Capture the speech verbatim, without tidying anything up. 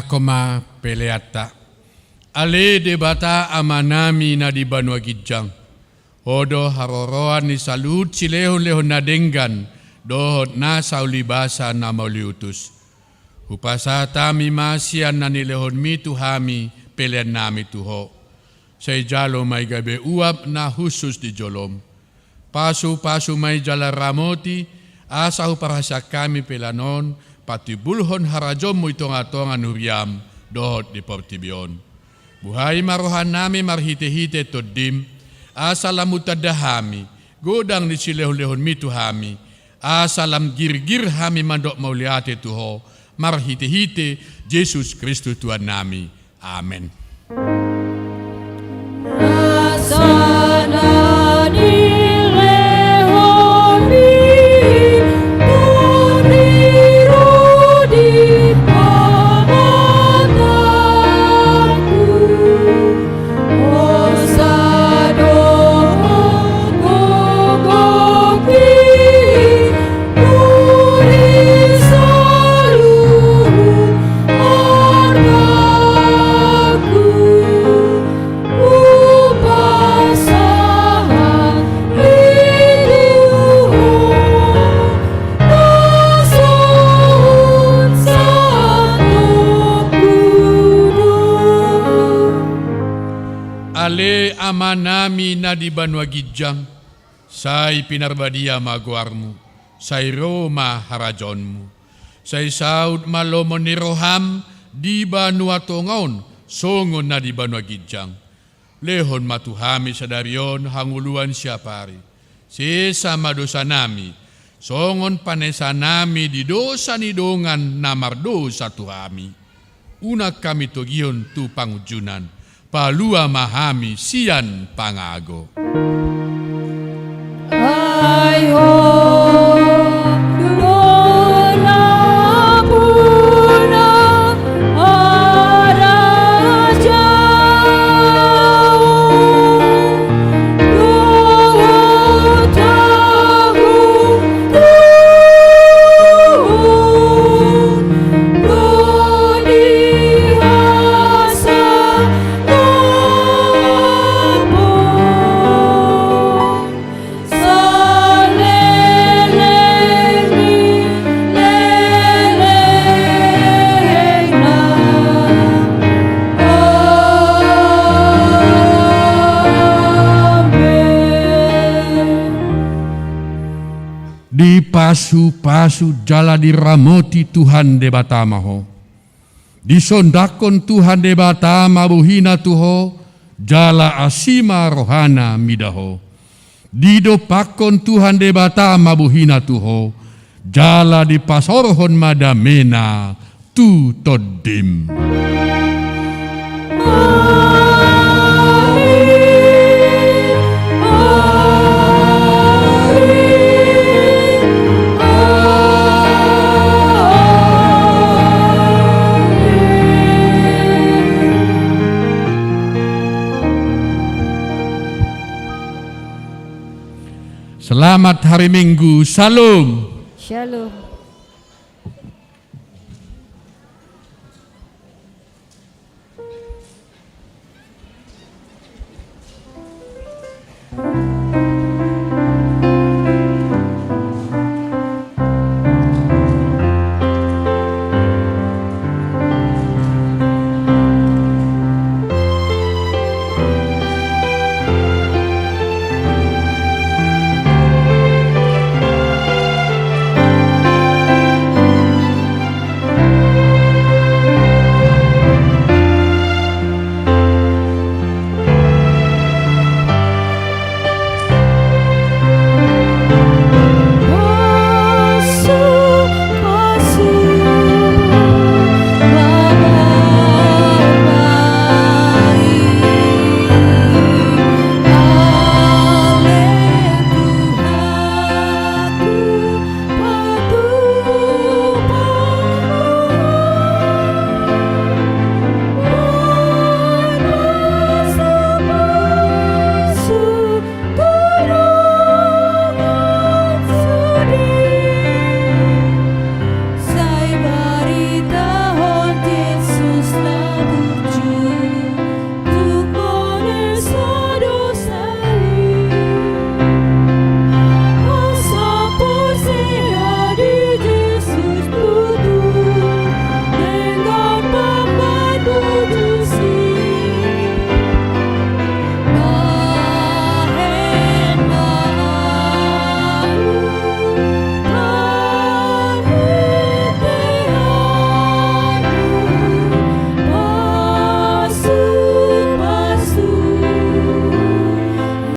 Homa peleanta. Ale Debata Amanami na di banua ginjang, Ho do haroroan ni saluhut silehonlehon na denggan dohot nasa ulibasa na mauliutus. Hupasahat hami ma sian na nilehonmi tu hami peleannami tu Ho. Sai jalo ma i gabe uap na hushus di jolom. Pasupasu ma i jala ramoti, asa huparhaseang hami pelean on patimbulhon harajaonmu i tongatonga ni huriam dohot di portibi on. Buhai ma rohanami marhitehite Tondim, asa lam hutanda hami godang ni silehonlehonmi tu hami, asa lam girgir hami mandok mauliate tu Ho, marhitehite Jesus Kristus Tuhannami. Amen. Ale Amanami na di banua ginjang, sai pinarbadia ma goarmu, sai ro ma harajaonmu. Sai saut ma lomo ni roham di banua tonga on songon na di banua ginjang. Lehon ma tu hami sadari on hangoluan siapari. Sesa ma dosanami, songon panesanami di dosa ni dongan na mardosa tu hami. Unang hami togihon tu pangunjunan, palua ma hami sian pangago. Ai Ho do nampuna harajaon dohot Dipasupasu jala diramoti Tuhan Debata ma ho. Disondangkon Tuhan Debata ma bohina tu ho, jala asi ma rohana mida ho. Didompakkon Tuhan Debata ma bohina tu ho, jala dipasaorhon ma damena tu tondim. Selamat hari Minggu. Shalom. Shalom.